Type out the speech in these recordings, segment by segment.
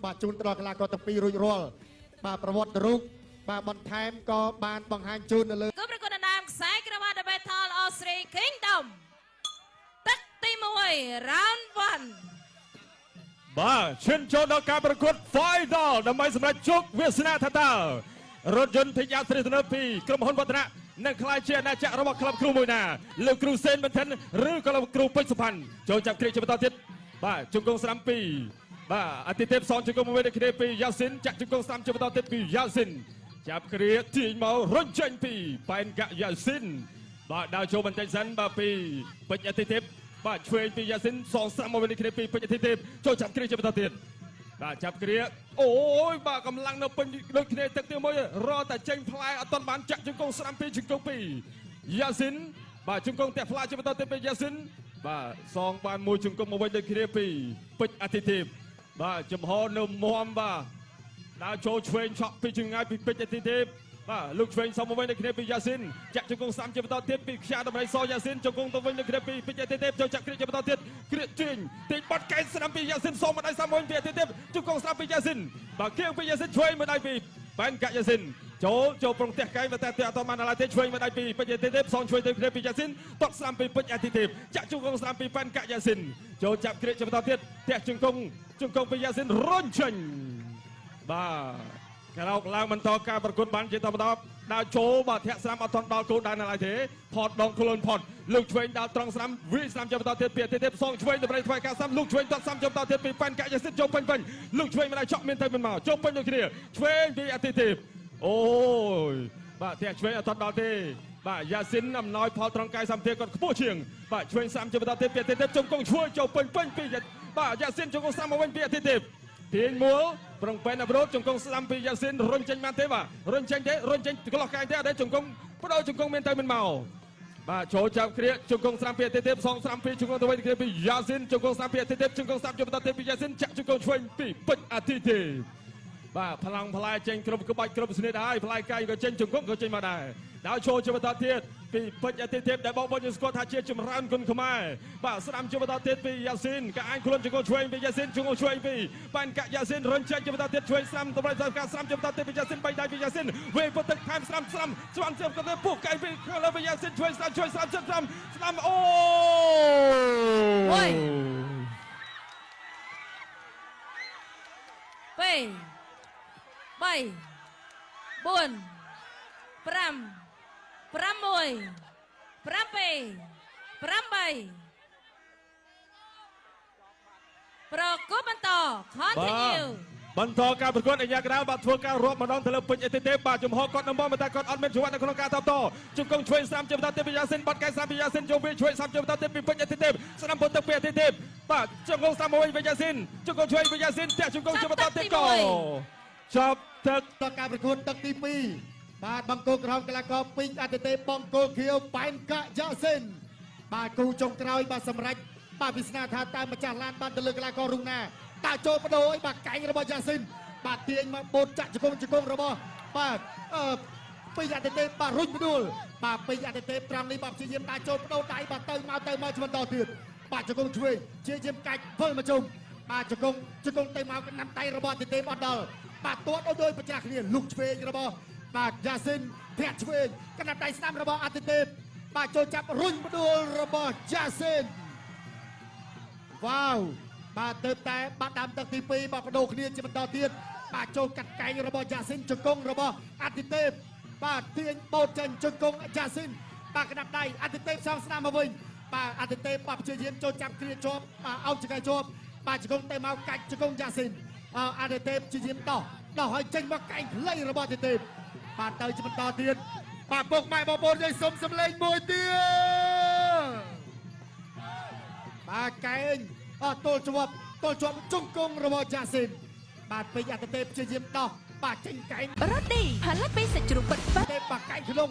បាទជូនទៅដល់កីឡាករទាំងពីររួចរាល់បាទប្រវត្តិរូបបាទបន្ថែមក៏បានបង្ហាញជូននៅលើ គូប្រកួតដណ្ដើមខ្សែក្រវ៉ាត់ The Battle of Three Kingdom ទឹកទី1 round 1 បាទឈានចូលដល់ការប្រកួត Final ដើម្បីសម្រេចជោគវាសនាថាតើរថយន្ត Pick Up 3ទំនើបពីក្រុមហ៊ុនវឌ្ឍនៈនឹងក្លាយជាអាណាចក្ររបស់ក្លឹបគ្រូមួយណាលោកគ្រូសេនបន្ថិនឬក៏លោកគ្រូពេជ្រសុផាន់ចូលចាប់គ្រាជាបន្តទៀតបាទជង្គង់ស្ដាំពីរបាទអតិទេពសងជង្គង់មួយដូចគ្នាពីយ៉ាស៊ីនចាក់ជង្គង់ស្ដាំជាបន្តទៀតពីយ៉ាស៊ីនចាប់គ្រាទាញមករុញចេញពីប៉ែនកាយ៉ាស៊ីនបាទដើរចូលបន្តិចសិនបាទពីពេជ្រអតិទេពបាទឆ្វេងពីយ៉ាស៊ីនសងស្ដាំមកវិញដូចគ្នាពីពេជ្រអតិទេពចូលចាប់គ្រាជាបន្តទៀត បាទចាប់គ្រាអូយបាទកម្លាំងនៅពេញដូចគ្នាទឹកទីមួយរត់តែចេញផ្លែអត់ទាន់បានចាក់ជង្គង់ស្ដាំពីរជង្គង់ពីរយ៉ាស៊ីនបាទជង្គង់ផ្ទះផ្លាជាបន្តទៅពីយ៉ាស៊ីនបាទសងបានមួយជង្គង់មកវិញដូចគ្នាពីពេជ្រអធិទេពបាទចំហនៅមមបាទដើរចូលឆ្វេងឆក់ពីចង្ងាយពីពេជ្រអធិទេពបាទលោកឆ្វេងសំមកវិញដូចគ្នាពីយ៉ាស៊ីនចាក់ជង្គង់ស្ដាំជាបន្តទៀតពីខ្យាដំរីសយ៉ាស៊ីនជង្គង់ទៅវិញដូចគ្នាពីពេជ្រអធិទេពចូលចាក់គ្រាជាបន្តទៀតគ្រាទាញទាញបាត់កែងស្ដាំពីយ៉ាស៊ីនសមមកដៃស្ដាំវិញពីអធិទេពជង្គង់ស្ដាំពីយ៉ាស៊ីនបាទគៀងពីយ៉ាស៊ីនឆ្វេងមកដៃពីបែនកាក់យ៉ាស៊ីនចូលចូលប្រុងផ្ទះកែងតែតែអត់បានឡើយទេឆ្វេងមកដៃពីពេជ្រអធិទេពសងឆ្វេងទៅគ្នាពីយ៉ាស៊ីនតក់ស្ដាំពីពេជ្រអធិទេពចាក់ជង្គង់ស្ដាំពីបែនកាក់យ៉ាស៊ីនចូលចាប់គ្រាជាបន្តទៀតផ្ទះជង្គង់ជង្គង់ពីយ៉ាស៊ីនរុញចេញ បាទក្រោកឡើងបន្តការប្រកួតបានជាតបន្តដើរចូលបាទធាក់ស្រាំអត់ទាន់ដល់គោលដៅនៅឡើយទេផតដងខ្លួនផតលោកឆ្វេងដល់ត្រង់ស្រាំវាយស្រាំជាបន្តទៀតពីទៀតសងឆ្វេងទៅប្រៃថ្វាយការស្រាំលោកឆ្វេងទាត់ស្រាំជាបន្តទៀតពីប៉ែនកាយសិទ្ធចូលពេញពេញលោកឆ្វេងមិនได้ចក់មានទៅមិនមកចូលពេញដូចគ្នាឆ្វេងពីអតិទេពអូយបាទធាក់ឆ្វេងអត់ទាន់ដល់ទេបាទយ៉ាស៊ីនអំណោយផលត្រង់កាយសម្ភារគាត់ខ្ពស់ជាងបាទឆ្វេងស្រាំជាបន្តទៀតពីអតិទេពជង្គង់ឆ្វេងចូលពេញពេញពីបាទយ៉ាស៊ីនជង្គង់ស្រាំមកវិញពីអតិទេព ទាញមួលប្រងប៉ែនអប្រូតជង្គង់ស្ដាំពីយ៉ាស៊ីនរុញចេញបានទេបាទរុញចេញទេរុញចេញក្លោះកាយទេអត់ទេជង្គង់បដូរជង្គង់មានទៅមិនមកបាទចូលចាប់គ្រាជង្គង់ស្ដាំពីអតិទេពសងស្ដាំពីជង្គង់ទៅវិញគ្រាពីយ៉ាស៊ីនជង្គង់ស្ដាំពីអតិទេពជង្គង់ស្ដាំជាបន្តទេពីយ៉ាស៊ីនចាក់ជង្គង់ឆ្វេងពីពេជ្រអតិទេពបាទប្លង់ផ្លែចេញគ្រប់ក្បាច់គ្រប់ស្និតហើយផ្លែកាយក៏ចេញជង្គង់ក៏ចេញមកដែរដល់ចូលជាបន្តទៀតពីពេជ្រអតិទេពដែលបងប្អូនយើងស្គាល់ថាជាចម្រើនគុណខ្មែរបាទស្ដាំជាបន្តទៀតពីយ៉ាស៊ីនកអាញខ្លួនជង្គង់ឆ្វេងពីយ៉ាស៊ីនជង្គង់ឆ្វេងពីបានកាក់យ៉ាស៊ីនរុញចេញជាបន្តទៀតឆ្វេងស្ដាំតម្រូវការស្ដាំជាបន្តទៀតពីយ៉ាស៊ីនបីដៃពីយ៉ាស៊ីនវេពុតទឹកថែមស្ដាំស្ដាំស្ដាំជាបន្តទៀតពុះកែពីខាងលើពីយ៉ាស៊ីនឆ្វេងស្ដាំឆ្វេងស្ដាំស្ដាំស្ដាំអូ មួយ 2 3 4 5 6 7 8ប្រកួតបន្ត continue បន្តការប្រកួតអាញាកដាលបាទធ្វើការរាប់ម្ដងទៅលើពេជ្រអេតេទេបាទចំហគាត់នឹងមកតែគាត់អត់មានច្រវាក់នៅក្នុងការតបតជង្គង់ឆ្វេងស្រាំជាបន្តទៀតពីយ៉ាស៊ីនបាត់កែស្រាំពីយ៉ាស៊ីនជុំវាឆ្វេងស្រាំជាបន្តទៀតពីពេជ្រអេតេទេស្រាំពុតទឹកពីអេតេទេបាទជង្គង់ស្រាំមួយពីយ៉ាស៊ីនជង្គង់ឆ្វេងពីយ៉ាស៊ីនតាក់ជង្គង់ជាបន្តទៀតក៏ចាប់ទឹក ដល់ការប្រកួតទឹកទី2បាទបង្គោលក្រហមកីឡាករពេញអតិទេពបង្គោលខៀវប៉ែនកាយ៉ាស៊ីនបាទគូចុងក្រោយបាទសម្រេចបាទវាសនាថាតើម្ចាស់ឡានបានទៅលើកីឡាកររុងណាតើចូលបដូរអីបាទកែងរបស់យ៉ាស៊ីនបាទទាញមកបូតចាក់ជង្គង់ជង្គង់របស់បាទអឺពេញអតិទេពបាទរុញផ្ដួលបាទពេញអតិទេពត្រង់នេះបាទព្យាយាមដើរចូលបដូរដៃបាទទៅមកទៅមកជាបន្តទៀតបាទជង្គង់ឆ្វេងជាយាមកាច់វិលមកជុំបាទជង្គង់ជង្គង់ទៅមកកណ្ដាំដៃរបស់អតិទេពអត់ដល់ បាទទាត់ដោយប្រច្រាស់គ្នាលុកឆ្វេងរបស់បាទយ៉ាស៊ីនធាក់ឆ្វេងកណ្ដាប់ដៃស្ដាំរបស់អតិទេពបាទចូលចាប់រុញផ្ដួលរបស់យ៉ាស៊ីនវ៉ាវបាទទៅតែបាត់ដើមទឹកទី2បាទបដូរគ្នាជាបន្តទៀតបាទចូលកាត់កែងរបស់យ៉ាស៊ីនជង្គង់របស់អតិទេពបាទទាញបោតចេញជង្គង់យ៉ាស៊ីនបាទកណ្ដាប់ដៃអតិទេពសងស្ដាំមកវិញបាទអតិទេពបាទព្យាយាមចូលចាប់គ្រាជាប់បាទអោបចង្កេះជាប់បាទជង្គង់ទៅមកកាច់ជង្គង់យ៉ាស៊ីន អតិទេពជាយាមដោះដោះឲ្យចេញមកកែងខ្លីរបស់អតិទេពបាទទៅជាបន្តទៀតបាទពុកម៉ែបងប្អូនយើងសុំសម្លេងមួយទៀតបាទកែងអត់ទល់ជាប់ទល់ជាប់ជង្គង់របស់យ៉ាស៊ីនបាទពេញអតិទេពជាយាមដោះបាទចេញកែង រ៉ូឌីផលិតពីសាច់ជ្រូកពិតពិត ទេពបាទកែងក្នុង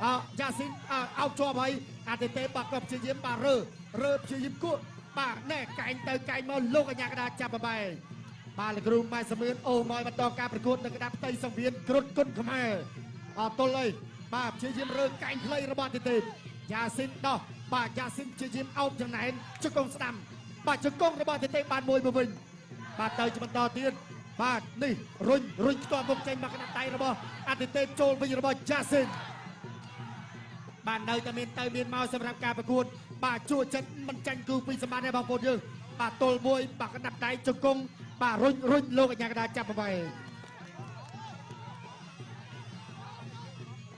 អយ៉ាស៊ីនអោបជាប់ហើយអតិទេពបាទក៏ព្យាយាមបាទរើរើព្យាយាមគក់បាទណែកែងទៅកែងមកលោកអញ្ញាកដាចាប់បបែ បាទលោកគ្រូម៉ែសមឿនអូមកបន្តការប្រកួតនៅក្តារផ្ទៃសង្វៀនគ្រុតគុណខ្មែរអត់ទល់អីបាទព្យាយាមរើកែងខ្លីរបស់ទទេពយ៉ាស៊ីនដោះបាទយ៉ាស៊ីនព្យាយាមអោបចំណែនជង្គង់ស្ដាំបាទជង្គង់របស់ទទេពបានមួយមកវិញបាទទៅជាបន្តទៀត បាទនេះរុញផ្ទាល់មុខចេញមកកណ្ដាប់ដៃរបស់អតិទេពចូលវិញរបស់យ៉ាស៊ីនបាទនៅតែមានទៅមានមកសម្រាប់ការប្រកួតបាទជួចិត្តមិនចាញ់គូពីសម្បត្តិទេបងប្អូនយើងបាទទល់មួយបាទកណ្ដាប់ដៃជង្គង់បាទរុញលោកអញ្ញាកដាចាប់អ្វី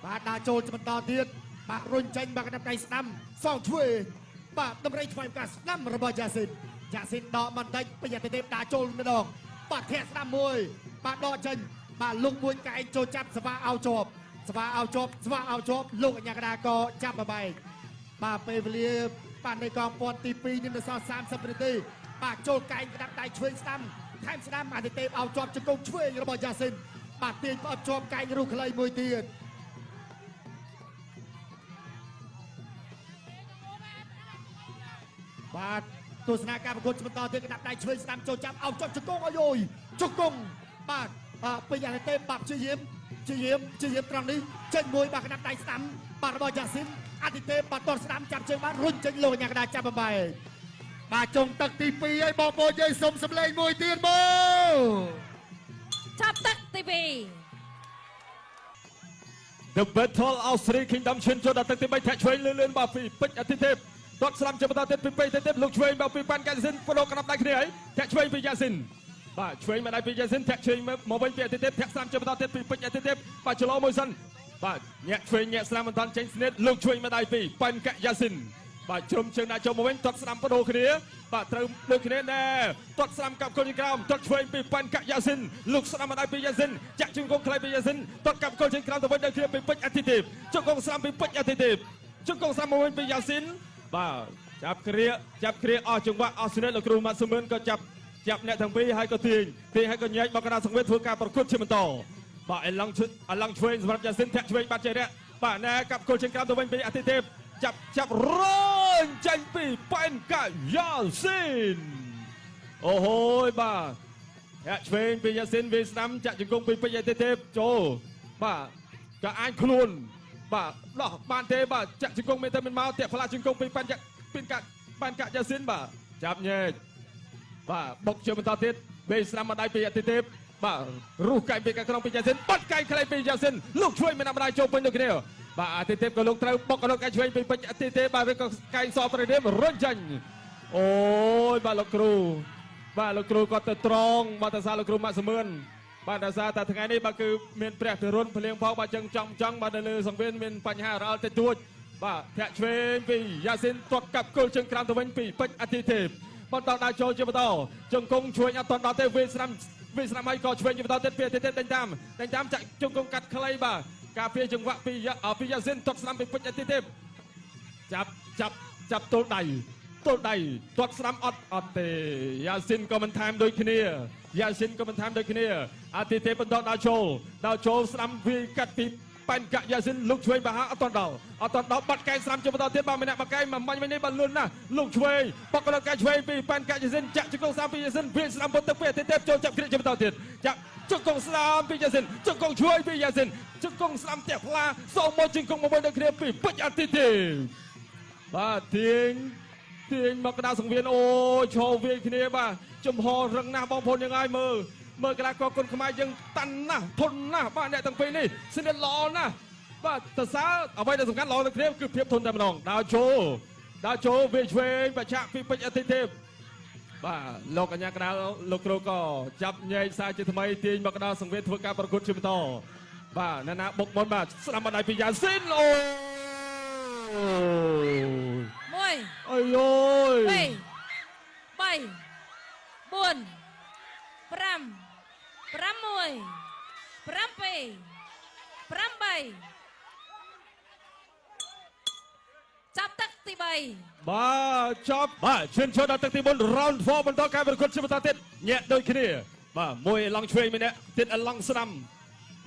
បាទដើរចូលបន្តទៀតបាទរុញចេញបាទកណ្ដាប់ដៃស្ដាំសងឆ្វេងបាទតម្រៃថ្វាយការស្ដាំរបស់យ៉ាស៊ីនយ៉ាស៊ីនដកបន្តិចបញ្ញាទេពដើរចូលម្ដងបាទធាក់ស្ដាំមួយបាទដកចេញបាទលុកមួយកែងចូលចាប់ស្វាអោជាប់ស្វាអោជាប់ស្វាអោជាប់លោកអញ្ញាកដាក៏ចាប់បបែកបាទពេលវេលាបាទនៃកងពាន់ទី2នេះនៅសល់30នាទីបាទចូលកែងក្តាប់ដៃឆ្វេងស្ដាំថែមស្ដាំអតិទេពអោជាប់ជង្គង់ឆ្វេងរបស់យ៉ាស៊ីនបាទទាញផ្អត់ជាប់កែងរុះខ្លីមួយទៀតបាទទស្សនាការប្រកួតបន្តទៀតក្តាប់ដៃឆ្វេងស្ដាំចូលចាប់អោជាប់ជង្គង់អយយជង្គង់បាទពេញអតិទេពបាទព្យាយាមត្រង់នេះចេញមួយបាទក្តាប់ដៃស្ដាំបាទរបស់យ៉ាស៊ីនអតិទេពបាទតស្ដាំចាប់ជើងបានរុញចេញលោកអញ្ញាកដាចាប់បំបែកបាទចុងទឹកទី2ហើយបងប្អូនយើងសុំសម្លេងមួយទៀតមក ចាប់ទឹកទី2 The Battle of Three Kingdom ឈានចូលដល់ទឹកទី3ធាក់ឆ្វេងលឿនបាទពីពេជ្រអតិទេពទាត់ស្ដាំជាបន្តទៀតពីពេជ្រអតិទេពលោកឆ្វេងបាទពីប៉ាន់កាស៊ីនបដូរក្តាប់ដៃគ្នាហើយធាក់ឆ្វេងពីយ៉ាស៊ីនបាទឆ្វេងមកដៃពីយ៉ាស៊ីនធាក់ឆ្វេងមកវិញពីអតិទេពធាក់ស្ដាំជាបន្តទៀតពីពេជ្រអតិទេពបាទច្លោមួយសិនបាទញាក់ឆ្វេងញាក់ស្ដាំមិនតាន់ចេញស្នៀតលោកឆ្វេងមកដៃពីប៉ាន់កាយ៉ាស៊ីនបាទជ្រុំជើងដាក់ចូលមកវិញទាត់ស្ដាំបដូរគ្នាបាទត្រូវដូចគ្នាដែរទាត់ស្ដាំកាប់គល់ជើងក្រោមទាត់ឆ្វេងពីប៉ាន់កាយ៉ាស៊ីនលោកស្ដាំមកដៃពីយ៉ាស៊ីនចាក់ជើងកងខ្លៃពីយ៉ាស៊ីនទាត់កាប់គល់ជើងក្រោមទៅវិញដូចគ្នាពីពេជ្រអតិទេពជង្គង់ស្ដាំពីពេជ្រអតិទេពជង្គង់ស្ដាំមកវិញពីយ៉ាស៊ីនបាទចាប់គ្រាអស់ចង្វាក់អស់ស្នេហ៍លោកគ្រូម៉ាត់ស៊ឺមឿនក៏ចាប់អ្នកទាំងពីរហើយក៏ទាញហើយក៏ញែកមកកណ្ដាលសង្វេគធ្វើការប្រកួតជាបន្តបាទអេឡង់ឆ្វេងសម្រាប់យ៉ាស៊ីនធាក់ឆ្វេងបាត់ចេរៈបាទណែកាប់គល់ជើងក្រោមទៅវិញពីអតិទេពចាប់រញចេញពីប៉ែនកាយ៉ាស៊ីនអូហូយបាទធាក់ឆ្វេងពីយ៉ាស៊ីនវាស្ដាំចាក់ជង្គង់ពីពេជ្រអតិទេពចូលបាទក៏អាចខ្លួនបាទដោះបានទេបាទចាក់ជង្គង់មានតែមិនមកតាក់ផ្លាជង្គង់ពីប៉ែនកាយ៉ាស៊ីនបាទចាប់ញែកបាទបុកជាបន្តទៀតវាស្ដាំមកដៃពីអតិទេពបាទរុះកែងពីក្នុងពីយ៉ាស៊ីនបាត់កែងខ្លីពីយ៉ាស៊ីនលោកជួយមិនម្ដាយចូលពេញដូចគ្នាបាទអតិទេពក៏លោកត្រូវបុកក៏លោកកែងឆ្វេងពីពេជ្រអតិទេពបាទឬក៏កែងសប្រឌិមរុញចេញអូយបាទលោកគ្រូបាទលោកគ្រូក៏ទៅត្រង់បាទតាសាលោកគ្រូម៉ាក់សមឿនបាទដោយសារតែថ្ងៃនេះបាទគឺមានព្រះពិរុណភ្លៀងផងបាទចឹងចង់បាទនៅលើសង្វៀនមានបញ្ហារអិលតិចតួចបាទធាក់ឆ្វេងពីយ៉ាស៊ីនទាត់កាប់គល់ជើងក្រោមទៅវិញពីពេជ្រអតិទេពបន្តដើរចូលជាបន្តជង្គង់ឆ្វេងអត់ដល់ទេវាស្ដាំហើយក៏ឆ្វេងជាបន្តទៀតពីអតិទេពដេញតាមចាក់ជង្គង់កាត់ខ្លីបាទការពារចង្វាក់ពីយ៉ាស៊ីនទាត់ស្ដាំពីពេជ្រអតិទេពចាប់ទល់ដៃទាត់ស្ដាំអត់ទេយ៉ាស៊ីនក៏មិនថែមដូចគ្នាអតិទេពបន្តដើរចូលស្ដាំវាកាត់ពីប៉ែនកាយ៉ាស៊ីនលោកឆ្វេងបាហាអត់ដល់បាត់កែងស្ដាំជាបន្តទៀតបាទម្នាក់បាត់កែងមកមាញ់វិញនេះបាទលឿនណាស់លោកឆ្វេងបកកដល់កែងឆ្វេងពីប៉ែនកាយ៉ាស៊ីនចាក់ជង្គង់ស្ដាំពីយ៉ាស៊ីនវាស្ដាំពុតទឹកពីអតិទេពចូលចាប់គ្រាជាបន្តទៀតចាក់ជង្គង់ស្ដាំពីយ៉ាស៊ីនជង្គង់ឆ្វេងពីយ៉ាស៊ីនជង្គង់ស្ដាំផ្ទះផ្លាសងមកជង្គង់មកវិញដូចគ្នាពីពេជ្រអតិទេពបាទទាញមកកណ្ដាលសង្វៀនអូឈរវាយគ្នាបាទចំហរឹងណាស់បងប្អូនយើងហើយមើលកីឡាករគុណខ្មែរយើងតាន់ណាស់ធន់ណាស់បាទអ្នកទាំងពីរនេះស្និទ្ធល្អណាស់បាទតើសារអ្វីដែលសំខាន់ល្អដូចគ្នាគឺភាពធន់តែម្ដងដើរចូលវាឆ្វេងបច្ឆៈពីពេជ្រអតិទេពបាទលោកអញ្ញាកណ្ដាលលោកគ្រូក៏ចាប់ញែកសារជាថ្មីទាញមកកណ្ដាលសង្វៀនធ្វើការប្រកួតជាបន្តបាទណាណាបុកមុនបាទស្ដាំបណ្ដៃពីយ៉ាស៊ីនអូ មួយ អើយ 2 3 4 5 6 7 8ចាប់ទឹកទី3បាទចាប់បាទឈានចូលដល់ទឹកទី4 round 4បន្តការប្រកួតជាបន្តទៀតញាក់ដូចគ្នាបាទមួយឡង់ឆ្វេងម្នាក់ទៀតឡង់ស្ដាំ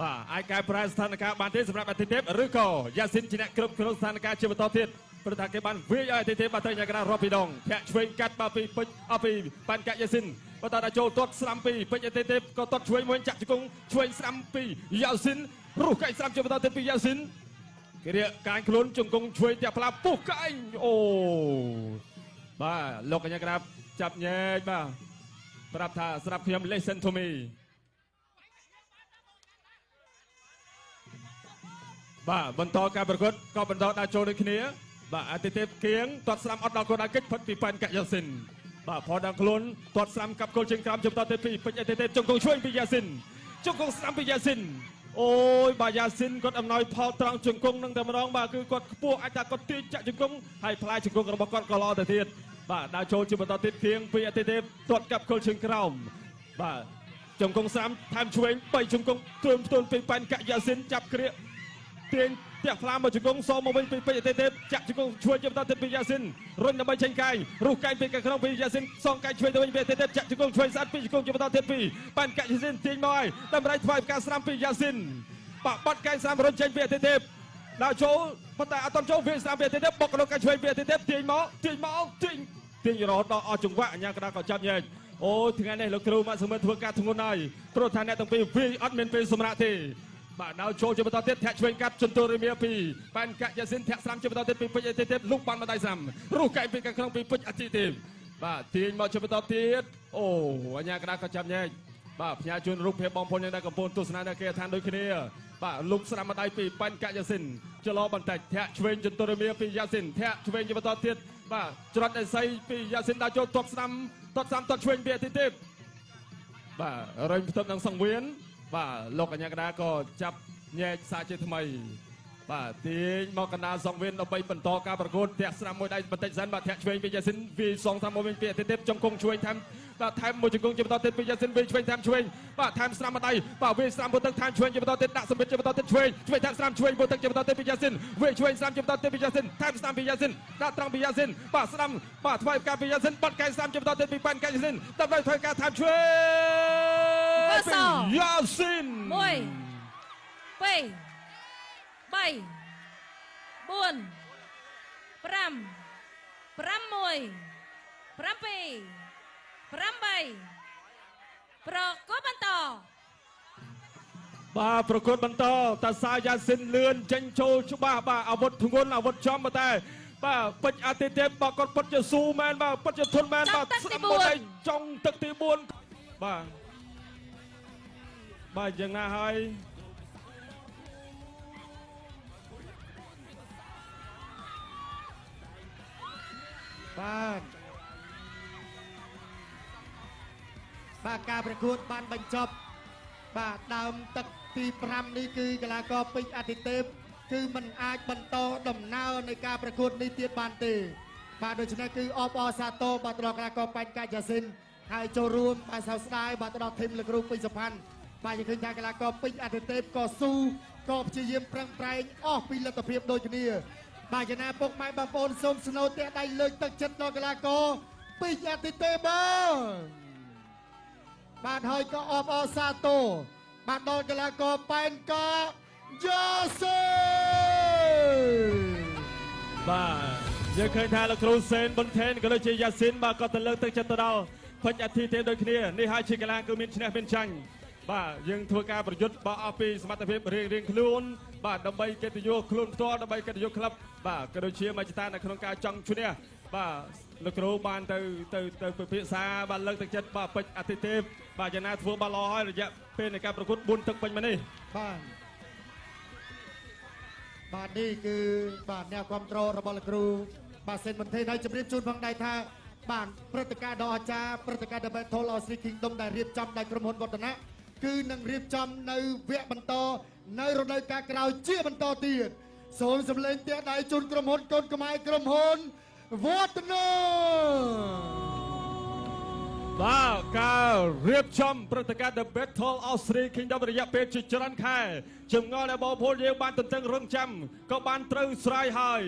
បាទអាចកែប្រែស្ថានភាពបានទេសម្រាប់អតិទេពឬក៏យ៉ាស៊ីនជាអ្នកគ្រប់គ្រងស្ថានភាពជាបន្តទៀតព្រោះថាគេបានវាយឲ្យអតិទេពបាទត្រូវញ៉ាំកណ្ដាលរាប់ពីដងធាក់ឆ្វេងកាត់បាទពីពេជ្រអពីប៉ាន់កាយ៉ាស៊ីនបន្តដល់ចូលទាត់ស្ដាំពីពេជ្រអតិទេពក៏ទាត់ឆ្វេងមួយចាក់ជង្គង់ឆ្វេងស្ដាំពីយ៉ាស៊ីនរុះកែងស្ដាំជាបន្តទៀតពីយ៉ាស៊ីនគេរៀកកាញខ្លួនជង្គង់ឆ្វេងផ្ទះផ្លាពុះកែងអូបាទលោកកញ្ញាក្រាបចាប់ញែកបាទប្រាប់ថាស្រាប់ខ្ញុំ listen to me បាទបន្តការប្រកួតក៏បន្តដើរចូលដូចគ្នាបាទអតិទេពគៀងទាត់ស្ដាំអត់ដល់គោលដៅកិច្ចផុតពីប៉ែនកយ៉ាស៊ីនបាទផដល់ខ្លួនទាត់ស្ដាំកាប់គល់ជើងក្រោមជាបន្តទៅពីពេជ្រអតិទេពជង្គង់ឆ្វេងពីយ៉ាស៊ីនជង្គង់ស្ដាំពីយ៉ាស៊ីនអូយបាទយ៉ាស៊ីនគាត់អំណោយផលត្រង់ជង្គង់នឹងតែម្ដងបាទគឺគាត់ខ្ពស់អាចថាគាត់ទាញចាក់ជង្គង់ហើយផ្លែជង្គង់របស់គាត់ក៏ល្អទៅទៀតបាទដើរចូលជាបន្តទៀតគៀងពីអតិទេពទាត់កាប់គល់ជើងក្រោមបាទជង្គង់ស្ដាំថែមឆ្វេង3ជង្គង់ទ្រឿនផ្ទួនពីប៉ែនកយ៉ាស៊ីនចាប់គ្រាកទាញផ្ទះផ្លាមកជង្គង់សមកវិញពីពេជ្រអតិទេពចាក់ជង្គង់ឆ្វេងជាបន្តទៀតពីយ៉ាស៊ីនរុញដើម្បីចេញកាយរុះកាយពីខាងក្នុងពីយ៉ាស៊ីនសងកាយឆ្វេងទៅវិញពីអតិទេពចាក់ជង្គង់ឆ្វេងស្អាតពីជង្គង់ជាបន្តទៀតពីប៉ែនកយ៉ាស៊ីនទាញមកហើយដើម្បីថ្វាយផ្កាស្រាំពីយ៉ាស៊ីនបាក់បាត់កាយស្រាំរុញចេញពីអតិទេពដល់ចូលប៉ុន្តែអត់ចូលវាស្រាំពីអតិទេពបុកក្នុងកាយឆ្វេងពីអតិទេពទាញមកទាញមកទាញទាញរហូតដល់អស់ចង្វាក់អញ្ញាកណ្ដាលក៏ចាប់ញែកអូថ្ងៃនេះលោកគ្រូម៉ាក់សមិទ្ធធ្វើការធ្ងន់ហើយព្រោះថាអ្នកទាំងពីរវាយអត់មានពេលសម្រាប់ទេបាទដល់ចូលជាបន្តទៀតធាក់ឆ្វេងកាត់ជន្ទរមាពីប៉ែនកយ៉ាស៊ីនធាក់ស្រាំជាបន្តទៀតពីពេជ្រអតិទេពលុកបានម្ដាយស្រាំរុះកែពីខាងក្នុងពីពេជ្រអតិទេពបាទទាញមកជាបន្តទៀតអូអញ្ញាកណ្ដាលក៏ចាប់ញែកបាទផ្ញើជូនរូបភាពបងប្អូនយើងដែលកំពុងទស្សនានៅគេឋានដូចគ្នាបាទលុកស្រាំម្ដាយពីប៉ែនកយ៉ាស៊ីនចលោបន្តិចធាក់ឆ្វេងជន្ទរមាពីយ៉ាស៊ីនធាក់ឆ្វេងជាបន្តទៀតបាទច្រត់អេសីពីយ៉ាស៊ីនដល់ចូលទាត់ស្រាំទាត់ស្រាំទាត់ឆ្វេងពីអតិទេពបាទរញផ្ទឹមនឹងសង្វៀនបាទលោកអញ្ញាកណ្ដាលក៏ចាប់ញែកសាជាថ្មីបាទទាញមកកណ្ដាលសង្វៀនដើម្បីបន្តការប្រកួតធាក់ស្រាំមួយដៃបន្តិចសិនបាទធាក់ឆ្វេងពីយ៉ាស៊ីនវាយសងស្រាំមួយវិញពីអតិទេពចង្គង់ឆ្វេងថែមបាទថែមមួយជង្គង់ជាបន្តទៀតពីយ៉ាស៊ីនវាយឆ្វេងថែមឆ្វេងបាទថែមស្រាំមួយដៃបាទវាយស្រាំមួយទឹកថែមឆ្វេងជាបន្តទៀតដាក់សម្បិតជាបន្តទៀតឆ្វេងឆ្វេងថែមស្រាំឆ្វេងមួយទឹកជាបន្តទៀតពីយ៉ាស៊ីនវាយឆ្វេងស្រាំជាបន្តទៀតពីយ៉ាស៊ីនថែមស្រាំពីយ៉ាស៊ីនដាក់ត្រង់ពីយ៉ាស៊ីនបាទស្រាំបាទថ្វាយការពីយ៉ាស៊ីនបាត់កែស្រាំជាបន្តទៀតពីប៉ែនកែយ៉ាស៊ីនដើម្បីធ្វើការថែមឆ្វេងពីយ៉ាស៊ីន 1 2 3 4 5 6 7 8ប្រកបបន្ត បាទប្រកួតបន្តតាសាយ៉ាស៊ីនលឿនចេញចូលច្បាស់បាទអាវុធធ្ងន់អាវុធចំតែបាទពេជ្រអតិទេពបាទគាត់ពិតជាស៊ូមែនបាទពិតជាធន់មែនបាទស្ដាំមួយចុងទឹកទី4បាទបាទយ៉ាងណាហើយ បាទបាទការប្រកួតបានបញ្ចប់បាទដើមទឹកទី5នេះគឺកីឡាករពេជ្រអតិទេពគឺមិនអាចបន្តដំណើរនៃការប្រកួតនេះទៀតបានទេបាទដូច្នេះគឺអបអរសាទរបាទដល់កីឡាករប៉ែនកយ៉ាស៊ីនហើយចូលរួមបាទសោកស្ដាយបាទដល់ធីមលោកគ្រូពេញសុផាន់បាទយើងឃើញថាកីឡាករពេជ្រអតិទេពក៏ស៊ូក៏ព្យាយាមប្រឹងប្រែងអស់ពីលទ្ធភាពដូចគ្នាបាទយ៉ាងណាពុកម៉ែបងប្អូនសូមស្នូទះដៃលើកទឹកចិត្តដល់កីឡាករពេជ្រអតិទេពបាទបាទហើយក៏អបអរសាទរបាទដល់កីឡាករប៉ែនកយ៉ាស៊ីន បាទយើងឃើញថាលោកគ្រូសេនប៊ុនថេនក៏ដូចជាយ៉ាស៊ីនបាទក៏ទៅលើកទឹកចិត្តទៅដល់ពេជ្រអធិទេពដូចគ្នានេះហើយជាកីឡាគឺមានឈ្នះមានចាញ់បាទយើងធ្វើការប្រយុទ្ធបាទអស់ពីសមត្ថភាពរៀងរៀងខ្លួនបាទដើម្បីកិត្តិយសខ្លួនផ្ទាល់ដើម្បីកិត្តិយសក្លឹបបាទក៏ដូចជាមជ្ឈដ្ឋាននៅក្នុងការចង់ឈ្នះបាទលោកគ្រូបានទៅទៅទៅពិភាក្សាបាទលើកទឹកចិត្តបាទពេជ្រអធិទេពបាទយ៉ាងណាធ្វើបានល្អហើយរយៈពេលនៃការប្រកួត4ទឹកពេញមកនេះ បាទបាទនេះគឺបាទអ្នកគ្រប់គ្រងរបស់លោកគ្រូបាទសេនបន្ថេនហើយជម្រាបជូនផងដែរថាបាទព្រឹត្តិការណ៍ដ៏អស្ចារ្យព្រឹត្តិការណ៍ The Battle of Three Kingdom ដែលរៀបចំដោយក្រុមហ៊ុនវឌ្ឍនៈគឺនឹងរៀបចំនៅវគ្គបន្តនៅរដូវកាលក្រោយជាបន្តទៀតសូមសម្លេងទះដៃជូនក្រុមហ៊ុនកូនខ្មែរក្រុមហ៊ុនវឌ្ឍនៈ បាទការរៀបចំព្រឹត្តិការណ៍ The Battle of Three Kingdom រយៈពេលជាច្រើនខែចម្ងល់ដែលបងប្អូនយើងបានទន្ទឹងរង់ចាំក៏បានត្រូវស្រាយហើយ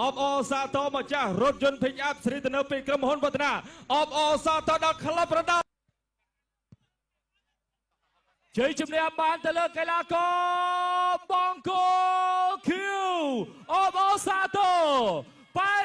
អបអរសាទរម្ចាស់រថយន្ត Pick Up ស្រីទំនើបពីក្រុមហ៊ុនវឌ្ឍនាអបអរសាទរដល់ក្លឹបប្រដាល់ ជ័យជំនះបានទៅលើកីឡាករបង្គោលខៀវអបអរសាទរប៉ែន